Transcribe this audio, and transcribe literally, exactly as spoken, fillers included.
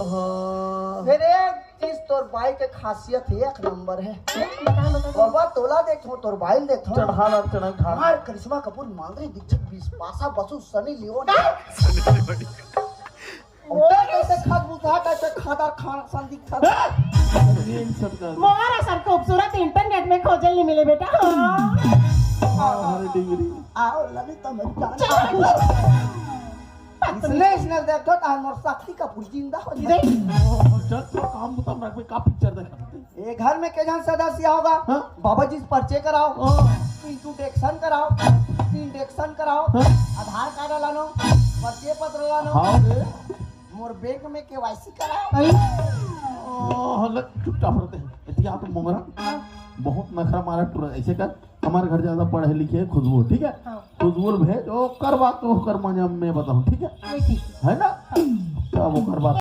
फेर एक चीज तोर बाई के खासियत हे, एक नंबर हे। बता, बता, बता। बाबा तोला देखो, तोर बाई ल देखो। चढ़ा ला, चढ़ा, ढाल। हमार करिश्मा कपूर, माधुरी दीक्षित, बिस्पाशा बसु, सनी लियोन। उल्टा कैसे खत बुझा, कैसे खादर खान संदीप था। ये इन सब का। मोर असन खूबसूरत इंटरनेट में खोजे ल नइ मिले बेटा। हाँ। अरे डिंगरी। आओ ललिता मरी जान। इसने, इसने देखो तो मोर शक्ति कपूर जिंदा हो जाए। चल, तो काम बता, मैं कोई का पिक्चर देखा था? ये घर में के झन सदस्य होगा? हाँ? बाबा जी से परिचय कराओ, हाँ। इंट्रोडक्शन कराओ, इंडक्शन कराओ, हाँ। आधार कार्ड लानो, परिचय पत्र लानो, हाँ रे। मोर बैंक में केवाईसी कराओ। अरे। ओ, हलक चुपचाप रहते हैं। इतिया तो मोंगरा बहुत नखरा मारा टुरा। ऐसे कर, हमारे घर ज्यादा पढ़े लिखे है खुशबू, ठीक है? हाँ। खुशबू भेज, ओकर बात तो ओकर मजा में बताऊँ, ठीक है? हाँ, ठीक। है ना? तब ओकर बात